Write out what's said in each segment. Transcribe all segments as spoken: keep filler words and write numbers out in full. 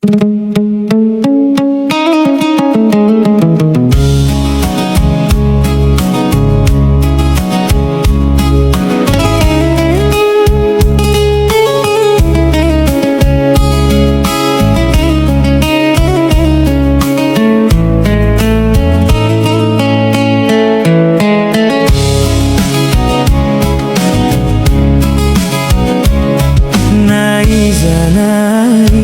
Na izanay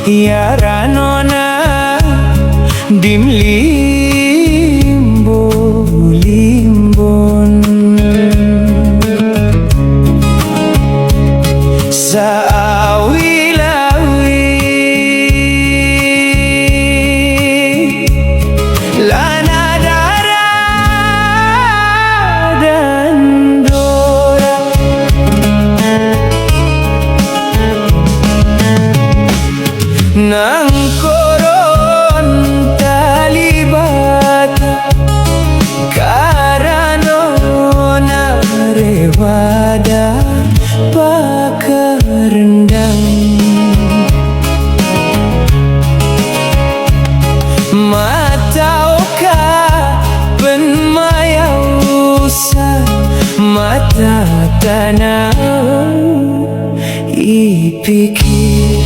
i aran on a di mlimbolimbon sa awilawid. Lanad a rad a dandora na ngkoron talibata, karano na rewada pakarendang. Matao ka pen mayaw sa mata tanaw ipikir.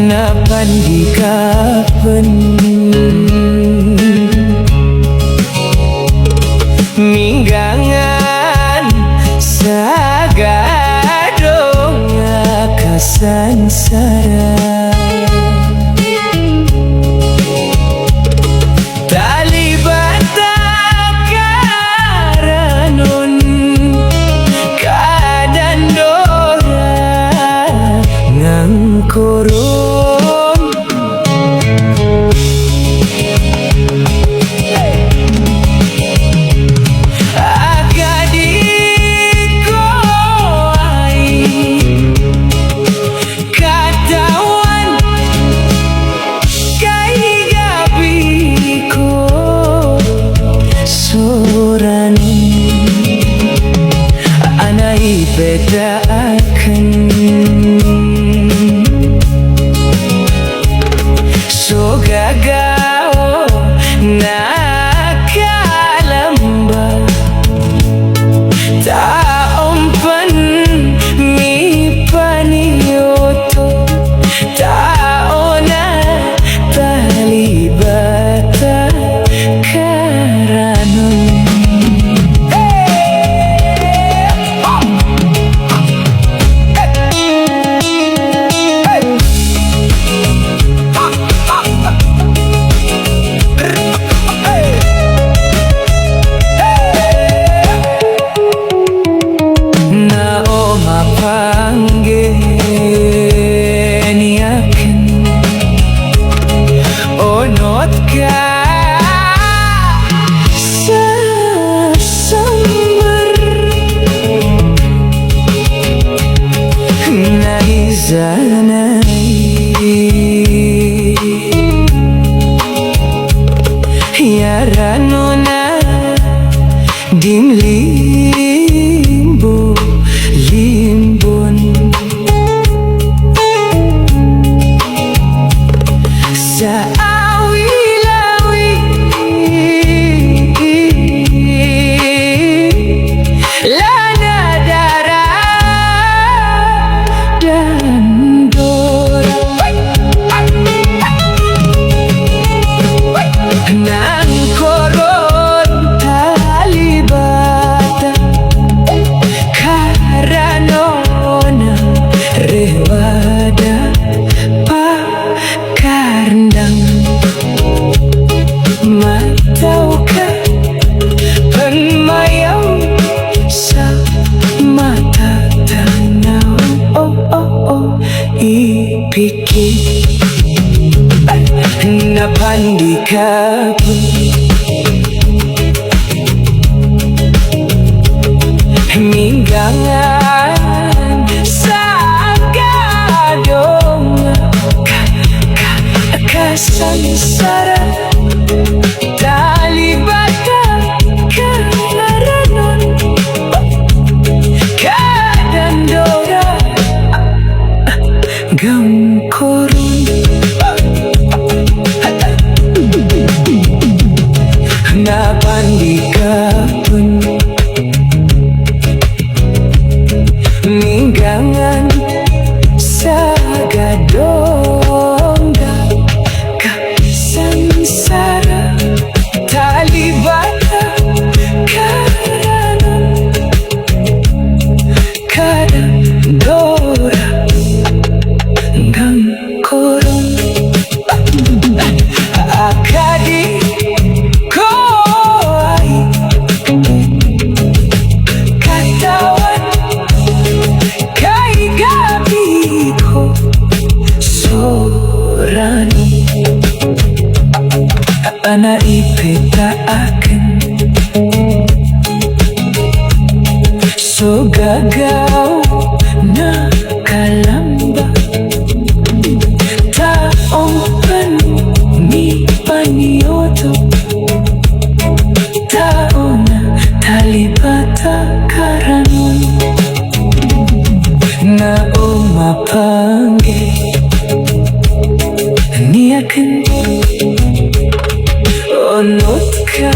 Na pandi ka pen minggangan sa gadong a kasansara. Talibata karanon ka dandora na ngkoron a kadi ko ai katawan ka i gabi ko soran a na ipetaaken so gagaw na kalamba. Taompen mipaniyoto, taona talibata karanon. Na o mapangeni aken, onot ka sa sambar na izanay i aran on a di mlimbolimbon sa awilawid. Lanad a rad a dandora na ngkoron talibata, karano na rewada pa karendang. Matao ka pen mayaw sa mata tanaw, o, o, o, ipikir. Na pandi ka pen minggangan sa gadong a ka, ka, kasansara. Talibata karanon Gagaw na kalamba, taong pano mipaniyoto, taong na talibata karanon, na o mapanggay niyaken, onot ka